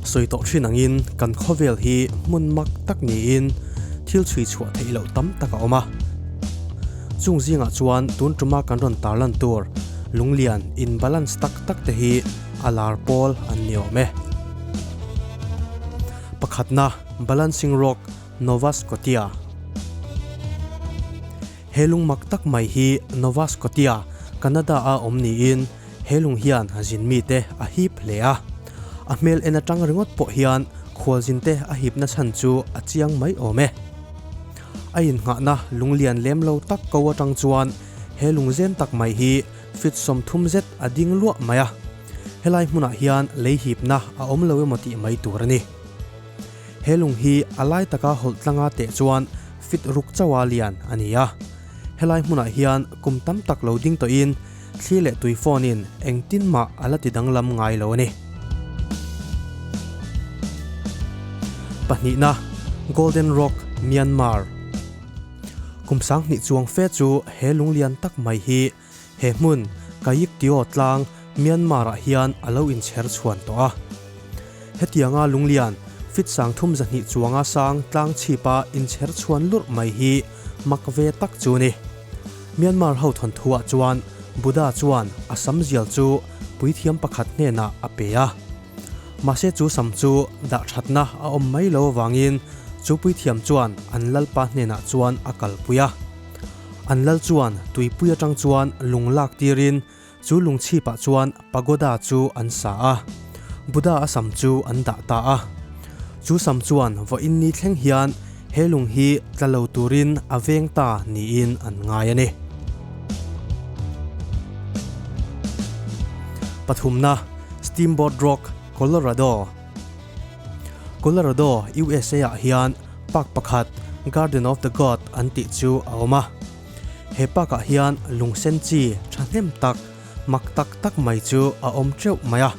Sawi tawh thin angin kan khawvel hi hmun mak tak niin thil chhui chhuah theih loh tam tak a awm a. Chung zingah chuan tun tuma kan rawn tarlan tur lunglian in balance tak tak te hi a lar pawl an ni awm e. Pakhatna, Balancing Rock, Nova Scotia. He lung mak tak mai hi Nova Scotia, Canada-a awm niin he lung hian zin mite a hip hle a. A hmel en atang ringawt pawh hian khualzinte a hipna chhan chu a chiang mai awm e. A innghahna lung lian lem lo tak ko atang chuan he lung zen tak mai hi fit 30 zet a ding luah mai a. Helai hmunah hian lei hipna a awm lo emaw tih mai tur a ni. He lung hi a lai taka hawlh tlanga teh chuan fit ruk chauha lian a ni a. Helai hmunah hian kum tam tak lo ding tawhin thli leh tui phone-in engtin mah a la ti danglam ngai lo a ni. Pahnihna, Golden Rock, Myanmar. Kum 2000 chuang fe chu he lung lian tak mai hi he hmun Kayiktiaw tlang Myanmar-ah hian a lo inchher chhuan tawh a. Hetianga lunglian fit 320 chuanga sang tlang chhipa inchher chhuan lurh mai hi mak ve tak chu ni. Myanmar ho thawnthuah chuan Buddha chuan a sam zial chu puithiam pakhat hnenah a pe a. Mahse chu sam chu dah thatna a awm mai lo avangin chu puithiam chuan an lalpa hnenah chuan a kalpui a. An lal chuan tuipui atang chuan lung lak tirin chu lung chhipah chuan pagoda chu an sa a. Buddha a sam chu an dah ta a. Chu sam chuan vawiin ni thleng hian he lung hi tla lo turin a veng ta niin an ngai a ni. Pathumna, Steamboat Rock, Colorado. Colorado, USA ah hian park pakhat Garden of the God an tih chu a awm a. He park ah hian lung sen chi thahnem tak, mak tak tak mai chu a awm teuh mai a.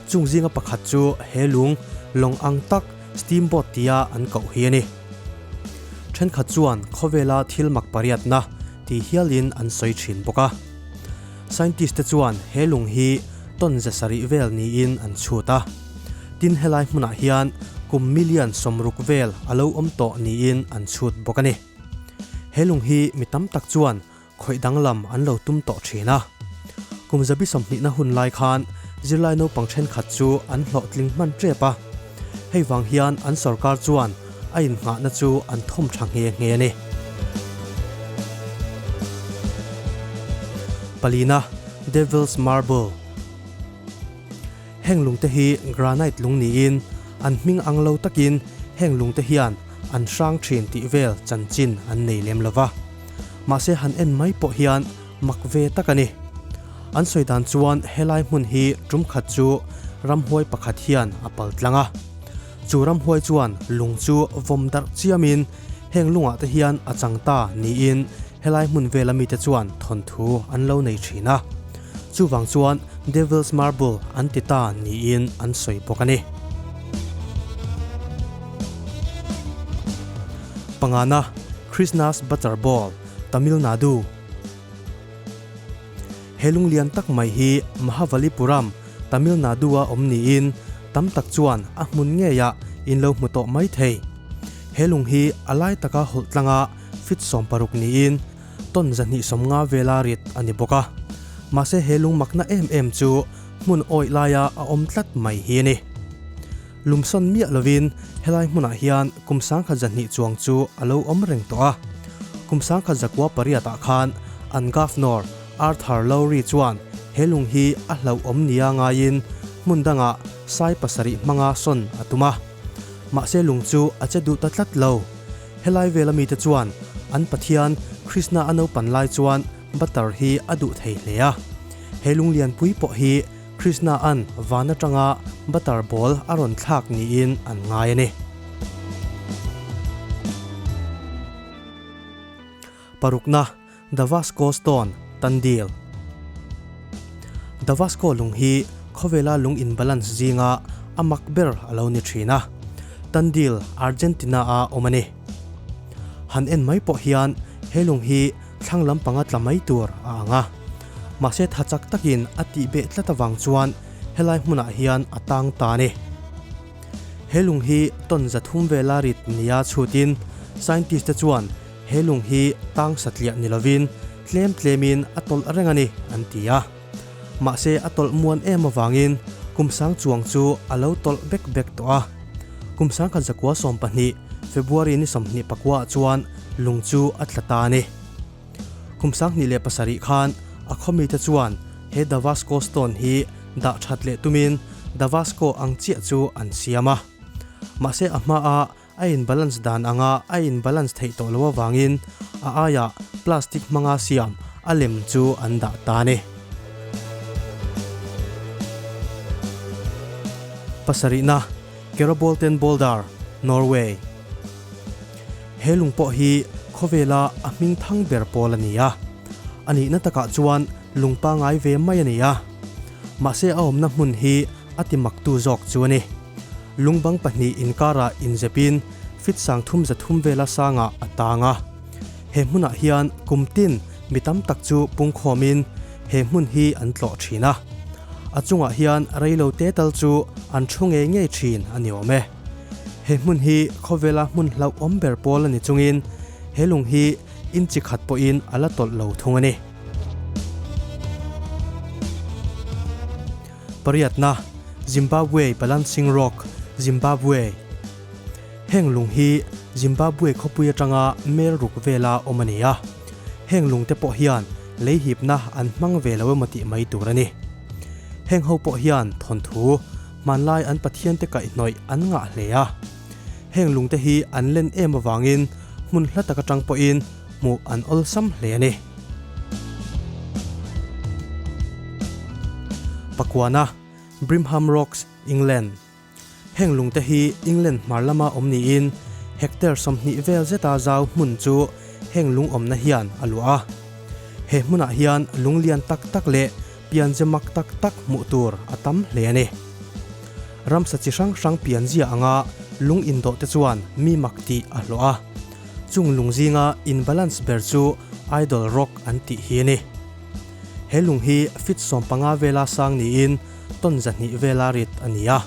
Chung zinga pakhat chu he lung lawng ang tak steamboat tia an koh hi a ni. Thenkhat chuan khawvela thil mak pariatna ti hialin an sawi thin bawk a. Scientist te chuan he lung hi ton 700 vel niin an chhut a. Tin helai hmunah hian kum million 60 vel a lo awm tawh niin an chhut bawk a ni. He lung hi mi tam tak chuan khawih danglam an lo tum tawh thin a. Kum 120 na hun lai khan zirlai naupang thenkhat chu an hlawhtling hman tep a. Hei vang hian an sarkar chuan a innghahna chu an thawm tha nghe nghe a ni. Palina, Devil's Marble. Heng lung te hi granite lung niin an hming ang lo takin heng lung te hian an hrang thin tih vel chanchin an nei lem lova. Mahse han en mai pawh hian mak ve tak a ni. An sawi dan chuan helai hmun hi tum khat chu ramhuai pakhat hian a pal tlang a. Chu ramhuai chuan lung chu vawm darh chiamin heng lungah te hian a chang ta niin helai hmun vela mite chuan thawnthu an lo nei thin a. Chuvang chuan Devil's Marble an ti ta niin an sawi bawk a ni. Pangana, Krishna's Butter Ball, Tamil Nadu. He lung lian tak mai hi Mahabalipuram, Tamil Nadu-a awm niin tam tak chuan a hmun ngeiah in lo hmu tawh mai thei. He lung hi a lai taka hawlh tlanga fit 60 niin ton 250 vela rit a ni bawk a. Mahse he lung makna em em chu hmun awih laia a awm tlat mai hi a ni. Lumsawn miah lovin helai hmunah hian kum 1200 chuang chu a lo awm reng tawh a. Kum 1908 khan an Governor Arthur Lowry chuan he lung hi a hlauhawm nia ngaiin hmun dangah sai 7 hmanga sawn a tum a. Mahse lung chu a che duh ta tlat lo. Helai vela mite chuan an Pathian Krishna a naupan lai chuan butter hi a duh thei hle a. He lung lianpui pawh hi Krishna an van atanga butter ball a rawn thlak niin an ngai a ni. Parukna, The Vasco Stone, Tandil. The Vasco lung hi khawvela lung in balance zinga a mak ber a lo ni thin a. Tandil, Argentina a awm a ni. Han en mai pawh hian he lung hi thlang lampanga tla mai tur a ang a. Mahse tha chak takin a tih beh tlat awang chuan helai hmunah hian a tang ta a ni. He lung hi ton 300 vela rit nia chhutin scientist te chuan he lung hi tang satliah ni lovin tlem tlemin a tawlh reng a ni an ti a. Mahse a tawlh muan em avangin kum sang chuang chu a lo tawlh bek bek tawh a. Kum 1912 February ni 29 ah chuan lung chu a tla ta a ni. Kum 2007 khan a khawmite chuan he Davasco Stone hi dah that leh tumin Davasco ang chiah chu an siam a. Mahse a hmaa a in balance dan anga a in balance theih tawh loh avangin a aiah plastic hmanga siam a lem chu an dah ta a ni. Pasarihna, Kerabolten Boulder, Norway. He lung pawh hi khawvela a hming thang ber pawl a ni a. A nihna takah chuan lung pangai ve mai a ni a. Mahse a awmna hmun hi a ti maktu zawk chu a ni. Lungbang pahnih inkarah inzepin fit 330 vela sangah a tang a. He hmunah hian kum tin mi tam tak chu pungkhawmin he hmun hi an tlawh thin a. A chungah hian reilo te tal chu an thu ngei ngei thin a ni awm e. He hmun hi khawvela hmun hlauhawm ber pawl a ni chungin he lung hi inchi khat pawhin a la tawlh lo thung a ni. Pariatna, Zimbabwe Balancing Rock, Zimbabwe. Heng lung hi Zimbabwe khawpui atanga mel ruk vela awm a ni a. Heng lung te pawh hian lei hipna an hmang ve lo emaw tih mai tur a ni. Heng ho pawh hian thawnthu, hmanlai an Pathian te kaihhnawih an ngah hle a. Heng lung te hi an len em avangin hmun hla tak atang pawhin hmuh an awlsam hle a ni. Pakuana, Brimham Rocks, England. Heng lung te hi England hmar lama awm niin hectare 20 vel zeta zau hmun chu heng lung awmna hian a luah a. He hmunah hian lung lian tak tak leh pianze mak tak tak hmuh tur a tam hle a ni. Ramsa chi hrang hrang pianzia anga lung indawh te chuan mi mak tih a hlawh a. Chung lung zinga in balance ber chu Idol Rock an tih hi a ni. He lung hi fit 15 vela sang niin ton 200 vela rit a ni a.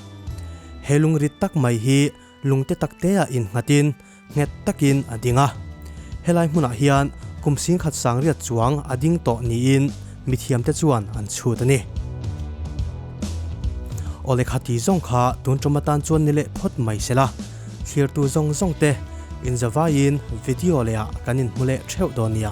He lung rit tak mai hi lungte takte ah innghatin nghet takin a ding a. Helai hmunah hian kum 1800 chuang a ding tawh niin mithiamte chuan an chhut a ni. Awle khati zawng kha tun tum atan chuan ni leh phawt mai sela, thlirtu zawng zawng te inzavaiin video lehah kan inhmu leh theuh dawn nia.